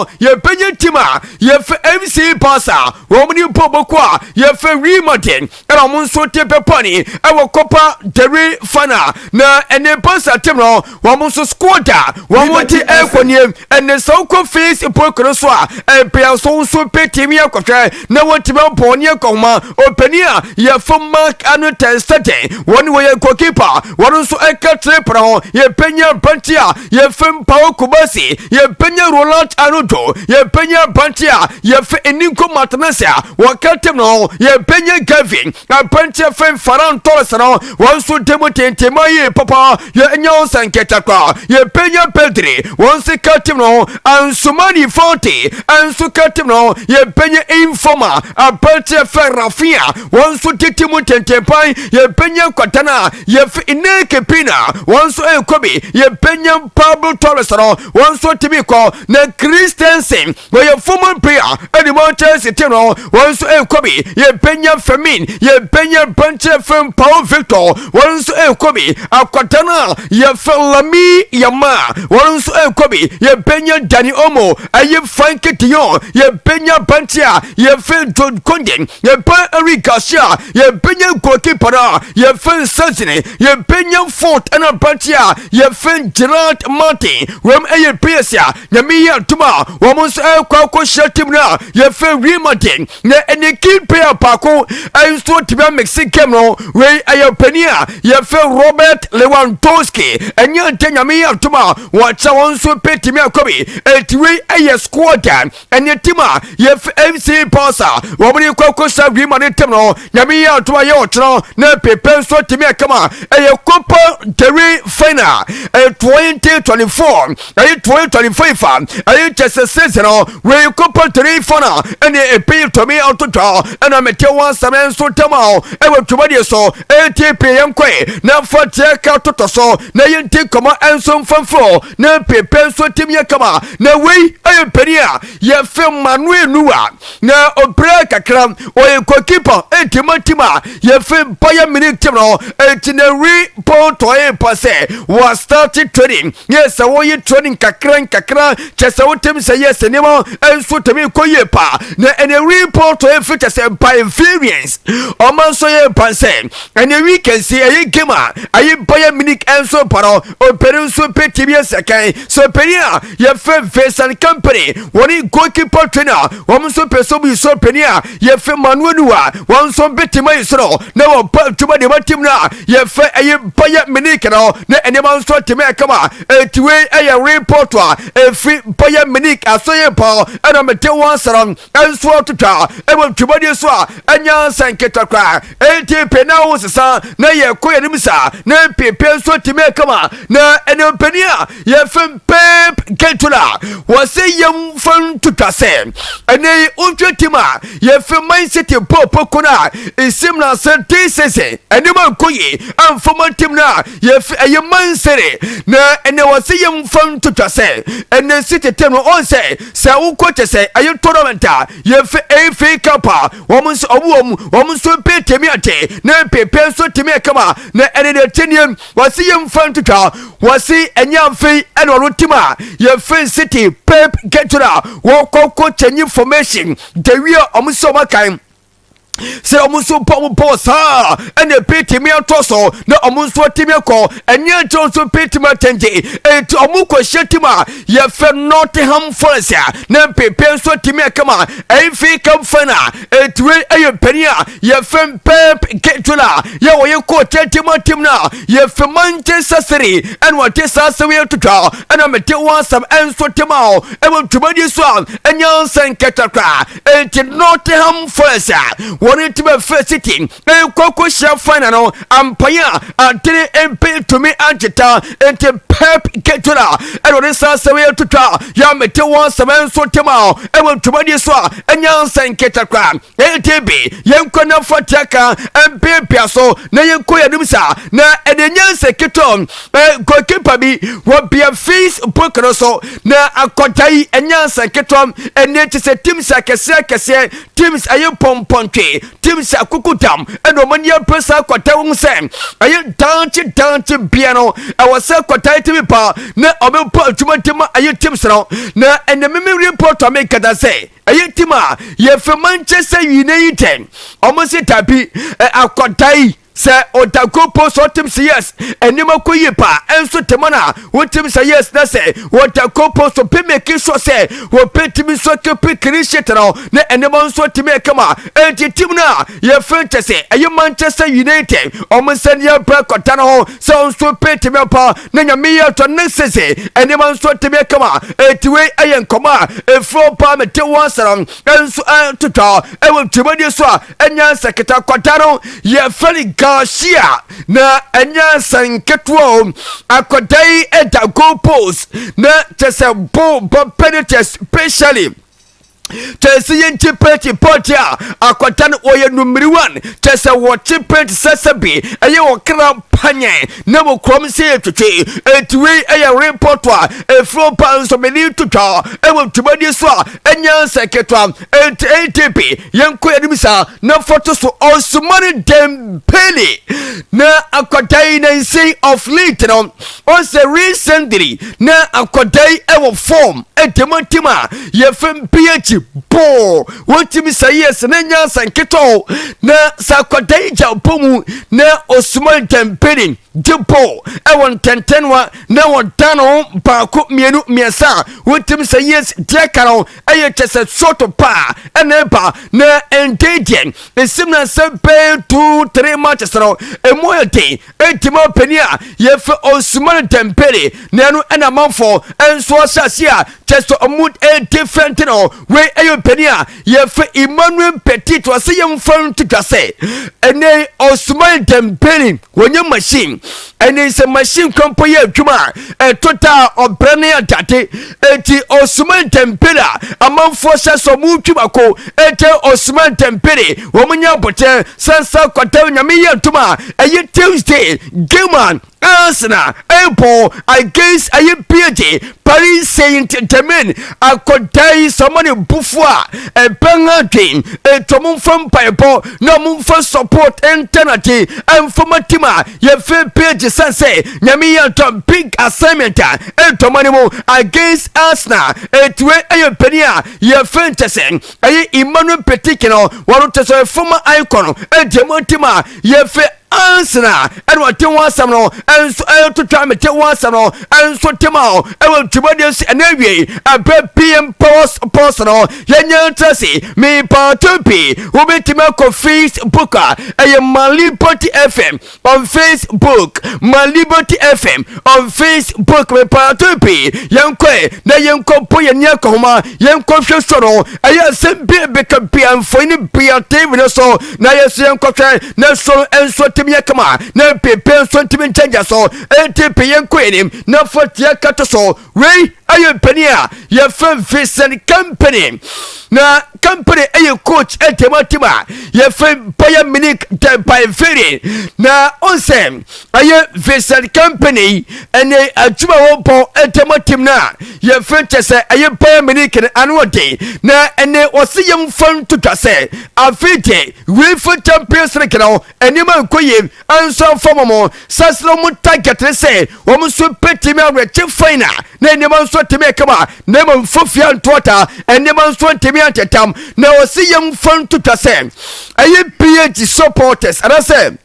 no, yɛbɛnya team a yɛfɛ FC Barca, wɔn ne mpo bɔkɔ a yɛfɛ Real Madrid, ɛna wɔn nso te pɛpɔni ɛwɔ Copa del Rey final. Na ɛne Barca team no, wɔn nso squad a wɔn te ɛkɔ nie. Ɛne sɛ wokɔ Facebook no so a, ɛpɛ so nso pɛtumi akɔhwɛ na wɔntumi abɔ ne akɔhoma. Ɔpanin a yɛfɛ Marc Andre ter Stegen, wɔn wɔyɛ goalkeeper, wɔn nso ɛka tere pere ho. Yɛbɛnya aberante a yɛfɛ Pau Cubarsi, yɛbɛnya Ronald Araujo, yɛbɛnya aberante a yɛfɛ Inigo Martinez a wɔka team no, yɛbɛnya Gavi, aberante a fɛ Ferran Torres no, wɔn nso de mu tentema yie papa. Yɛnya wɔn sɛ nkɛtɛkwa. Yɛbɛnya Pedri, wɔn nso ka team no, Ansumani Fati nso ka team no, yɛbɛnya Informa aberante a fɛ Raphinha, wɔn nso tete mu tentempan. Yɛbɛnya kwatana a yɛfɛ Inaki Pina, wɔn nso ɛrekɔ bi. Yɛbɛnya Pablo Torres no, wɔn nso tumi kɔ, na Christensen, wɔyɛ former player ɛde Manchester City no, wɔn nso ɛrekɔ bi. Yɛbɛnya Fermin, yɛbɛnya aberante fɛn Pau Victor, wɔn nso ɛrekɔ bi. Akwatana a yɛfɛ Lamine Yamal, wɔn nso ɛrekɔ bi. Yɛbɛnya Dani Olmo, ɛyɛ Frenkie de Jong, yɛbɛnya aberante a yɛfɛ Jules Kounde, yɛbɛ Eric Garcia, yɛbɛnya goalkeeper a yɛfɛ Szczesny, yɛbɛnya Fort, ɛna aberante a yɛfɛ Gerard Martin. Wɔn ɛyɛ players a Nyame yɛ atom a wɔn nso ɛrekɔ akɔhyia team no a yɛfɛ Real Madrid. Na ɛne key player baako nso tumi amix game no, wei ɛyɛ panin a yɛfɛ Robert Lewandowski. Ɛnyɛ nkyɛn, Nyame yɛ atom a wɔkyɛ wɔn nso pɛ tumi akɔ bi. Eti wei ɛyɛ squad a ɛne team a yɛfɛ FC Barca wɔn de kɔ akɔhyia Real Madrid team no. Nyame yɛ atom a yɛ ɔkyerɛ na pepe nso tumi akama. Ɛyɛ Copa del Rey final, ɛyɛ 2024, ɛyɛ 2025 a ɛyɛ kyɛ sɛ season no, wei Copa del Rey final ɛne epi tɔmi atotwa. Ɛna mete wɔn asɛm nso tam a ɛwɔ dwumadie so. Atp yɛn kɔe na fa tiɛ ka totɔ so na yɛnti nkɔmɔ nso mfamfo na pepe nso tumi yɛ kama. Na wei ɛyɛ mpanin a yɛfɛ Manuel Neuer, na ɔbrɛ kakra, ɔyɛ goalkeeper ɛnti team a yɛfɛ Bayern Munich team no. Ɛnti na report ɔyɛ pa sɛ wɔ start training yɛ sɛ wɔyɛ training kakra nkakra, kyɛ sɛ wotem sɛ yɛ sɛ nneɛma nso tumi kɔ yie pa. Na ɛnɛ report ɔyɛ fi kyɛ sɛ by variance ɔma nso yɛ pa sɛ ɛnɛ weekend si ɛyɛ game a ɛyɛ Bayern Munich nso pa no, ɔpɛni nso pɛ tumi yɛ sɛkan so. Ɔpɛni a yɛfɛ Vincent Kompany, wɔne goalkeeper trainer, wɔn nso pɛ so bi so. Ɔpɛni a yɛfɛ Manuel Neuer, wɔn nso bɛtumi ayi soro na wɔpa adwuma de ma team no a yɛfɛ ɛyɛ Bayern Munich no, na nneɛma nso tumi ɛkama. Etiwe ɛyɛ report a efi Bayern Munich asɔyɛ pa, ɛna mete wɔn asɛrɛ nso atotwa ɛwɔ dwumadie so a ɛnya nsɛn ketewa koraa. Eti pe na ho sesa na yɛ kɔ yɛn anim saa na pepe nso tumi ɛkama. Na ɛne mpanin a yɛfɛ Pep Guardiola, wɔsɛ yɛmfa ntotwa sɛ ɛne wohwɛ team a yɛfɛ Man City pɔpɔko no a ɛsim na sɛ this season ɛnneɛma nkɔ yie amfama team no a yɛfɛ ɛyɛ Man City. Na ɛnɛ wɔsɛ yɛmfa ntotwa sɛ ɛnɛ City team no ɔn sɛ wokɔ kyɛ sɛ ɛyɛ tournament a yɛfɛ FA Cup a wɔn nso ɔmo wɔm, wɔn nso pɛ tèmi ate na pepe nso tèmi ɛkama. Na ɛne deɛ kyɛnìɛ wɔsi yɛmfa ntotwa, wɔsi ɛnyɛ afei ɛna ɔno team a yɛfɛ City, Pep Guardiola wɔkɔ kɔ change formation dewi a ɔmo sɛ ɔmo akan sɛ ɔmo nso bɔ ɔmo bɔɔ saa, ɛna ptm atɔ so na ɔmo nso atumi akɔ. Ɛnyɛ nkyɛn nso ptm atɛngye, eti ɔmo kɔ hyɛ team a yɛfɛ Nottingham Forest a na mpepe nso atumi akama ɛnfi cup final. Etiwe ɛyɛ mpanin a yɛfɛ Pep Guardiola yɛ wɔyɛ coach ɛtɛm team no a yɛfɛ Manchester City, ɛna wɔte saa asɛm yɛ twitwa. Ɛna mete wɔn asɛm ɛnso tɛm a ɛwɔ dwumadie so a ɛnyɛ nsɛn kɛtɛkora. Eti Nottingham Forest a wɔn ti bɛ fɛ City nkɔkɔ hyia final no ampanya a adene mpe tumi agyeta. Nti Pep Guardiola ɛna ɔde saa asɛm yɛ twitwa yɛ mete wɔn asɛm nso tɛm a ɛwɔ dwumadie so a ɛnyɛ nsɛn kɛtɛkora. Eti bi yɛnkɔ na fa aka mpiapia so na yɛnkɔ yɛn anim saa. Na ɛde nyansa ketewa goalkeeper bi wɔ bea Facebook no so na akɔda yi ɛnyansa ketewa. Ɛne te sɛ teams akɛseɛ akɛseɛ, teams ɛyɛ pɔmpɔntwe. Madrid team sɛ akoko dam ɛna ɔmo ani apɛ saa akɔda wɔn sɛ ɛyɛ dankye dankye bea no ɛwɔ sɛ akɔda yi tumi pa na ɔbɛbɔ adwuma de ma ɛyɛ team no. Na ɛnna mímí report a mekata sɛ ɛyɛ team a yɛfɛ Manchester United, ɔmo se dabi, ɛ akɔda yi sɛ ɔda goal post, ɔtim sɛ yes, ɛnneɛma kɔ yie paa. Ɛnso tɛmɔ no a wotim sɛ yes, na sɛ wɔda goal post, ɔpɛ make sure sɛ wɔpɛ timi nso keep clean sheet no na ɛnneɛma nso timi ɛkama. Ɛnti team no a yɛfrɛ kyɛ sɛ ɛyɛ Manchester United, ɔmo nsa ne yɛbrɛ kɔda no ho sɛ ɔnso pɛ timi apa na Nyame yɛ atɔ ne sese ɛnneɛma nso timi ɛkama. Ɛnti wei ɛyɛ nkɔmɔ a ɛfiri paa mete wɔn asɛm ɛnso ɛtotɔ ɛwɔ dwumadie so a ɛnya nsɛketa. Kɔda no yɛfrɛ no Garcia na ɛnyɛ nsɛnketewa o. Akɔda yi ɛda goal post na kyɛ sɛ bɔ bɔ penalty, especially kyɛ sɛ yɛnkyi penalty pɔɔte a akɔda no wɔyɛ number one. Kyɛ sɛ wɔkye penalty sɛsɛ bi ɛyɛ wɔkra panyɛ na wɔ kurom sɛ yɛtwetwe. Enti wei ɛyɛ report a ɛfiri pa nso mene totwa ɛwɔ dwumadie so a ɛnyɛ nsɛnketewa. Enti ATP yɛnkɔ yɛnim saa na fɔto so Ousmane Dembele na akɔda yi na nsi of late no ɔsɛ recently na akɔda yi ɛwɔ form ɛtɛmɔtɛm a yɛfɛ ph bɔɔl wɔntumi sɛ yɛ sɛ ne nya nsɛnketewa. Na sɛ akɔda yi gya bɔ mu na Ousmane Dembele gye bɔɔl ɛwɔ ntɛntɛnoa na wɔda no baako, mmienu, mmiɛnsa a wɔntumi sɛ yes, deɛ ka no ɛyɛ kyɛ sɛ short paa ɛna ɛba. Na ɛnde deɛ ɛsim na sɛ bɛyɛ two three matches no ɛmu yɛ den. Ɛntumi ɔpanin a yɛfɛ Ousmane Dembele na ɛno ɛna amanfoɔ ɛnso ahyɛ ase a kyɛ sɛ ɔmo ɛdifɛnte no. Wei ɛyɛ ɔpanin a yɛfɛ Emmanuel Petit, wɔsɛ yɛmfa nto dwa sɛ ɛnɛ Ousmane Dembele wɔnyɛ machine. Ɛne sɛ machine kɔmpo yɛ adwuma a ɛto ta a ɔbrɛ ne adade. Eti Ousmane Dembele a amanfoɔ hyɛ sɛ ɔmo twi bako ɛkyɛ Ousmane Dembele, wɔn nyɛ abotɛ sansa kɔtɛ. Nyame yɛ ntoma a ɛyɛ Tuesday game a Arsenal ɛbɔ against ɛyɛ PSG, Paris Saint Germain, akɔda yi sɛ ɔmo ne bufu a ɛbɛn adwen etu ɔmo nfa mpaebɔ na ɔmo nfa support internet ɛnfɔma team a yɛfɛ PSG san sɛ Nyame yɛ ntɔ big assignment a ɛntɔmɔ ne mu against Arsenal. Etue ɛyɛ panin a yɛfɛ nkyɛsɛ ɛyɛ Emmanuel Petit no, wɔn kyɛ sɛ former icon ɛgyɛ mu team a yɛfɛ Arsenal ɛna ɔte ho asɛm no ɛnso ɛtotwa mete ho asɛm no ɛnso tem a ɛwɔ dwumadie so. Ɛna awie ɛbɛ PM Power Sports no yɛnyɛ ntrɛse mepaato pii. Wobɛtumi akɔ Facebook a ɛyɛ My Liberty FM on Facebook, My Liberty FM on Facebook. Mepaato pii, yɛnkɔɛ na yɛnkɔ mpo yɛni akɔhoma yɛnkɔ hwɛ so no ɛyɛ asɛm bi bɛka bia mfonin bia TV no so na yɛso yɛnkɔhwɛ na so no ɛnso tumi yɛ kama na pepe nso ntumi nkyɛnkyɛn so. Enti pe yɛnkɔ anim na fɔtia kato so. Wei ɛyɛ mpanin a yɛfrɛ Vincent Kompany na Kompany ɛyɛ coach ɛtɛm team a yɛfrɛ Bayern Munich, the Bavarian. Na ɔnsɛ ɛyɛ Vincent Kompany ɛne adwuma wɔbɔ ɛtɛm team no a yɛfrɛ kyɛ sɛ ɛyɛ Bayern Munich no ano ɔden. Na ɛne wɔsi yɛmfa ntotwa sɛ afei deɛ UEFA Champions League no nneɛma nkɔ yie nso afa mo sasra mu target ne sɛ wɔn nso bɛtumi awerɛkye final na nneɛma nso tumi ɛkama na mmom fofia ntoɔta nneɛma nso ntumi antetam. Na wɔsi yɛmfa ntotwa sɛ ɛyɛ PSG supporters anaasɛ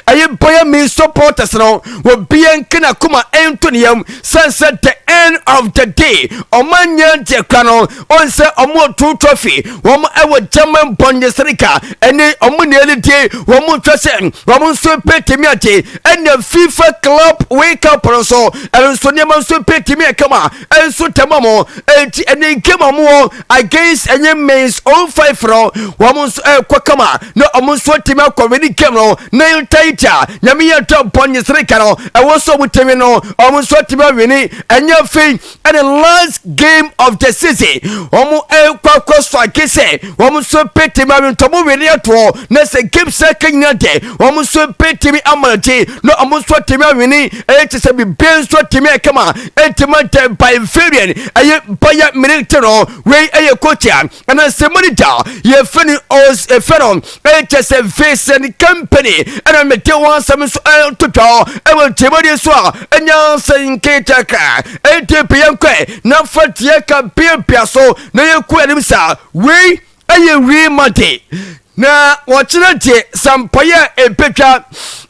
ɛyɛ Bayern Munich supporters no, wɔbia nke na koma ɛnto ne yam sɛn sɛ the end of the day ɔma nyɛ nteɛ kora no ɔn sɛ ɔmo two trophy wɔn ɛwɔ German Bundesliga ɛne ɔmo na ɛdidi wɔn nhwɛ sɛ wɔn nso pɛtɛmi agye ɛna FIFA Club World Cup no so ɛno nso nneɛma nso pɛtɛmi ɛkama ɛnso tɛmɔ mo. Ɛnti ɛne game a ɔmo wɔ against ɛnyɛ Mainz 05 no, wɔn nso ɛkɔ kama na ɔmo nso tɛmi akɔ wɛni game no na taita. Nyame yɛ tɔ Bundesliga no ɛwɔ so ɔmo tɛmi no ɔmo nso tɛmi awini ɛnyɛ. Afei ɛne last game of the season, wɔn ɛkɔ akɔ so age sɛ wɔn nso bɛtumi awentɔmo wene atoɔ na sɛ game sɛ ka nyina dɛ, wɔn nso bɛtumi amanagye na wɔn nso atumi awene. Ɛyɛ kyɛ sɛ biribiara nso atumi ɛkama ɛntumi dɛ Bavarian ɛyɛ Bayern Munich no. Wei ɛyɛ coach a ɛna manager yɛfɛ no ɔs ɛfɛ no ɛyɛ kyɛ sɛ Vincent Kompany, ɛna mete wɔn asɛm nso ɛto dwa ɛwɔ nkyɛnmɔden so a ɛnya sɛ nketaka ɛnti pɛyɛ nkɔɛ na fa tie ka piapia so na yɛkɔ anim saa. Wei ɛyɛ Real Madrid na wɔkyerɛ deɛ sampaeɛ a ɛbɛtwa.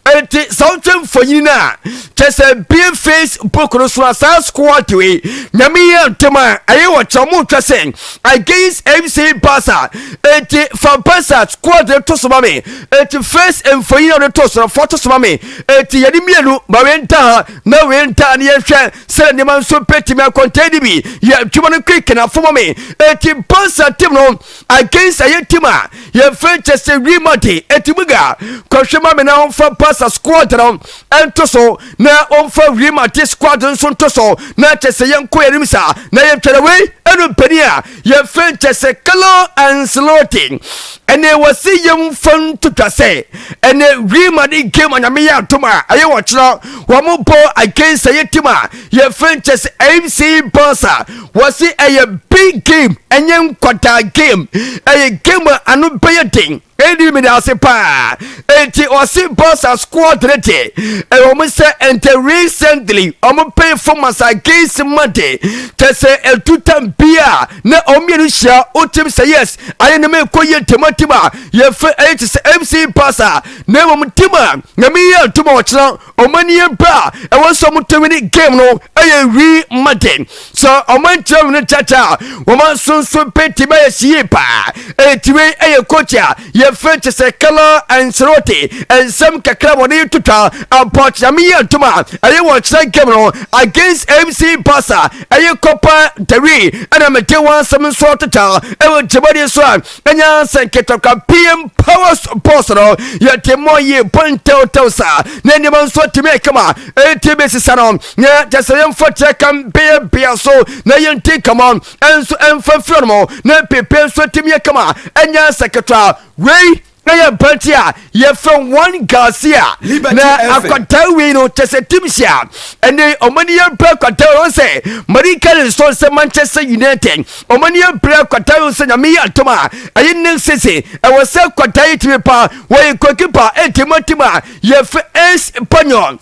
Enti sɛ wotwe mfonyini no a, kyɛ sɛ bie Facebook no so a, saa squad wei, Nyame yɛ ntɛm a ɛyɛ wɔkyerɛ mo twa sɛ against FC Barca. Enti fa Barca squad no to so ma me. Enti face mfonyini a wɔde to so no, fa to so ma me. Enti yɛde mmienu ma wei nta ha na wei nta ne yɛhwɛ sɛ nneɛma nso bɛtumi akɔntɛn de bi yɛ adwuma no quick na foma me. Enti Barca team no against ɛyɛ team a yɛfrɛ kyɛ sɛ Real Madrid. Enti muga kɔhwɛ ma me na ɔmfa Barca squad no ɛnto so na ɔmfa Real Madrid squad nso nto so na kyɛ sɛ yɛnkɔ yɛnim saa na yɛntwɛrɛ. Wei ɛno mpanin a yɛfrɛ kyɛ sɛ Carlo Ancelotti, ɛne wɔsi yɛmfa ntotwa sɛ ɛne Real Madrid game a Nyame yɛ atom a ɛyɛ wɔkyerɛ wɔn bɔ against ɛyɛ team a yɛfrɛ kyɛ sɛ FC Barca. Wɔsi ɛyɛ big game, ɛnyɛ nkwadaa game, ɛyɛ game a ano bɛyɛ den. Ɛdi mi da ase paa. Eti ɔsi Barca squad ne de ɛwɔ mo sɛ ɛntɛ recently ɔmo performance against Madrid, kyɛ sɛ ɛtu tam bi a na ɔmo mmienu hyia otim sɛ yes, ayɛ ne mo ekɔ yie ntɛm team a yɛfɛ ɛyɛ te sɛ FC Barca, na mmom team a Nyame yɛ atum a ɔkyerɛ ɔmo ani yɛ ba a ɛwɔ sɛ ɔmo tɛwi game no ɛyɛ Real Madrid. Sɛ ɔmo nkyerɛ wɔn kyakya a, wɔn asonso pɛnti bɛyɛ si yie paa. Ɛtiwe ɛyɛ coach a yɛfrɛ kyɛ sɛ Carlo Ancelotti nsɛm kakra wɔde tutwa about Nyame yɛ atum a ɛyɛ wɔkyerɛ game no against FC Barca, ɛyɛ Copa del Rey, ɛna mete wɔn asɛm nso atotwa ɛwɔ gyebɔde so a ɛnya sɛ nketɔka PM Power Sports no yɛte mmɔ yie pɔntɛwtɛw saa na nneɛma nso atumi ɛkama. Ɛti bɛsisa no na kyɛ sɛ yɛmfa kyerɛ kam bɛyɛ bea so na yɛnti nkɔmmɔ ɛnso ɛmfa mfiri no mu na pepe nso atumi ɛkama, ɛnya sɛ ketewa. Wei na yɛ mpɛnti a yɛfrɛ Joan Garcia na akwadaa wei no kyɛ sɛ team si a ɛne ɔmo ani yɛ mpɛ akwadaa wei sɛ Marie Kelly nso sɛ Manchester United ɔmo ani yɛ mpɛ akwadaa wei sɛ Nyame yɛ atom a ɛyɛ ne sese ɛwɔ sɛ akwadaa yi tumi pa wɔyɛ goalkeeper. Ɛnti mo team a yɛfrɛ Espanyol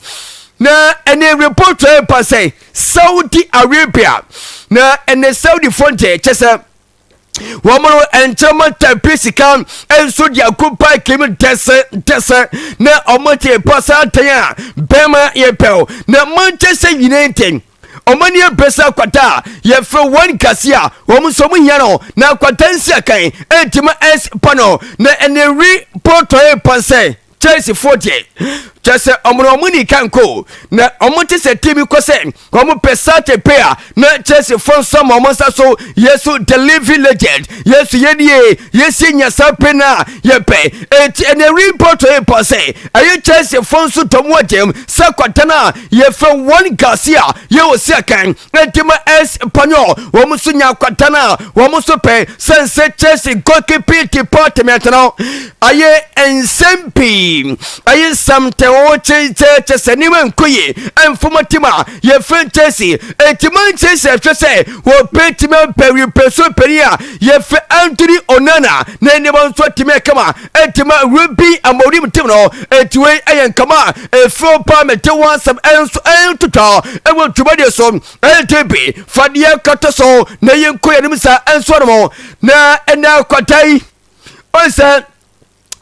na ɛne report yɛ pa sɛ Saudi Arabia na ɛne Saudi fo nkyɛ kyɛ sɛ wɔn no nkyɛnma tɛpi sika nso de agu paaki mu dɛsɛ dɛsɛ na wɔn te pasa atɛn a bɛrima yɛ pɛw. Na Manchester United wɔn ani abɛsɛ akwata a yɛfrɛ wɔn kase a wɔn nso wɔn hia no na akwata nsi akan ɛntoma Espanyol na ɛne report yɛ pa sɛ Chelsea foɔ deɛ kyɛ sɛ ɔmo na ɔmo ni kanko na ɔmo te sɛ team kɔ sɛ ɔmo pɛ sate pay a na Chelsea foɔ nso ama ɔmo nsa so. Yesu the living legend, Yesu yɛnie yɛsi nya saa pay na yɛpɛ. Eti ɛnɛ report yɛ pɔ sɛ ɛyɛ Chelsea foɔ nso dɔm agyem sɛ kwata no a yɛfɛ wɔn Garcia yɛwɔ si akan ɛntima Espanyol wɔn nso nya kwata no a wɔn nso pɛ sɛ nsɛ Chelsea goalkeeping department no ayɛ nsɛm pii, ɛyɛ nsɛm tɛwɔ kyɛkyɛ sɛ nneɛma nkɔ yie ɛnfoma team a yɛfrɛ Chelsea. Eti Manchester ɛhwɛ sɛ wɔpɛ team mpɛwi pɛ so panin a yɛfrɛ Anthony Onana na nneɛma nso atumi ɛkama ɛntima Ruben Amorim team no. Eti wei ɛyɛ nkama efiri pa mɛte wɔn asɛm ɛnso ɛntotɔ ɛwɔ dwumadie so. Ɛnti bi fadeɛ kata so na yɛnkɔ yɛnim sa ɛnso no na ɛnɛ akwata yi ɔnsɛ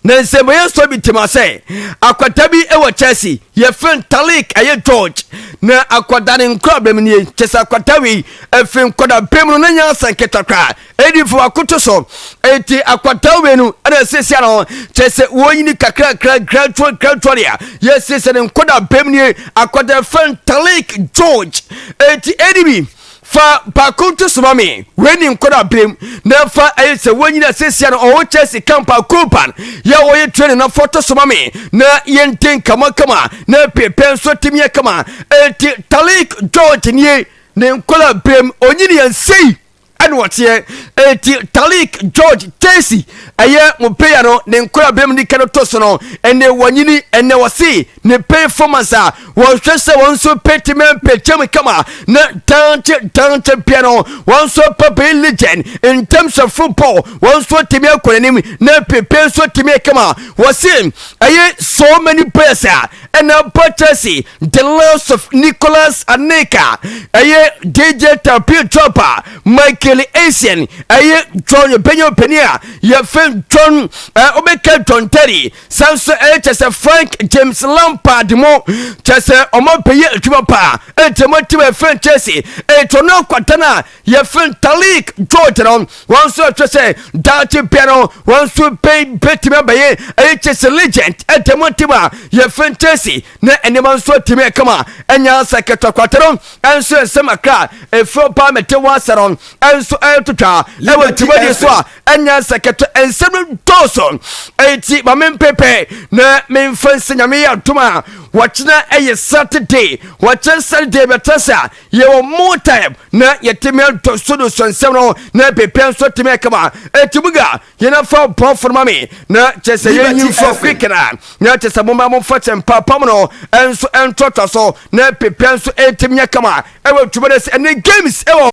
na nsɛmɔyɛ nso bi tema sɛ akwata bi wɔ Chelsea yɛfrɛ no Talik ɛyɛ George na akwada ne nkora bɛm nie kyɛ sɛ akwata wei ɛfiri nkɔda bɛm no na nya asɛ nketa koraa ɛdi fo akoto so. Enti akwata wei no ɛna ɛsiesie no kyɛ sɛ wɔnyini kakrakra gradual gradually a yɛsiesie ne nkɔda bɛm nie akwata yɛfrɛ no Talik George. Enti ɛdi bi fa baako nto soma me wei ni nkɔda berem na fa ɛyɛ sɛ wɔnyina sesia no ɔwɔ Chelsea camp a Koban yɛ wɔyɛ training na fa to soma me na yɛnte nkamakama na pepɛ nso tumi yɛ kama. Enti Talik George nie. Ne nkɔla berem onyini yɛn sei ɛna ɔteɛ. Eti Talik George Chelsea ɛyɛ mo player no, ne nkɔla berem ni kɛno to so no, ɛnɛ wɔnyini. Ɛnɛ wɔse ne performance a wɔhwɛ sɛ wɔn nso pɛtumi mpɛkyɛm kama na dankye dankye bia no, wɔn nso pɛpɛ legend in terms of football, wɔn nso tumi akɔ n'anim na pepe nso tumi kama. Wɔse ɛyɛ so many players a ɛna bɔ Chelsea, the loss of Nicolas Anelka, ɛyɛ DJ Tapi Drogba, Michael Essien, ɛyɛ John Benyo Penny a yɛfɛ John ɔbɛka John Terry, san so ɛyɛ kyɛ sɛ Frank James Lampard mo kyɛ sɛ ɔmo bɛyɛ adwuma paa. Ɛnti mo team ɛfɛn Chelsea ɛtɔ no akwata no a yɛfɛn Talik George no, wɔn nso ɛtɔ sɛ daakye bia no, wɔn nso bɛtumi abɛyɛ ɛyɛ Chelsea legend. Ɛnti mo team a yɛfɛn Chelsea na nneɛma nso atumi ɛkama. Ɛnya sɛ kɛtɔkwata no ɛnso nsɛm akra ɛfiri paa mɛte wɔn asɛ no ɛnso ɛtotwa ɛwɔ dwumadie so a ɛnya sɛ kɛtɔ nsɛm no dɔɔso. Ɛnti ma mempepɛ na memfa nsɛ Nyame yɛ adom a, wɔkyena ɛyɛ Saturday. Wɔkyerɛ Saturday bɛtɛ sɛ a yɛwɔ more time na yɛtumi adɔ so do so nsɛm no na pepɛ nso tumi ɛkama. Ɛnti buga yɛnafa bɔfo no ma me na kyerɛ sɛ yɛnyi mfa quick na kyerɛ sɛ momma momfa kyɛ mpapam no ɛnso ɛntɔtɔ so na pepɛ nso ɛntumi nyɛ kama ɛwɔ dwuma no sɛ ɛne games ɛwɔ.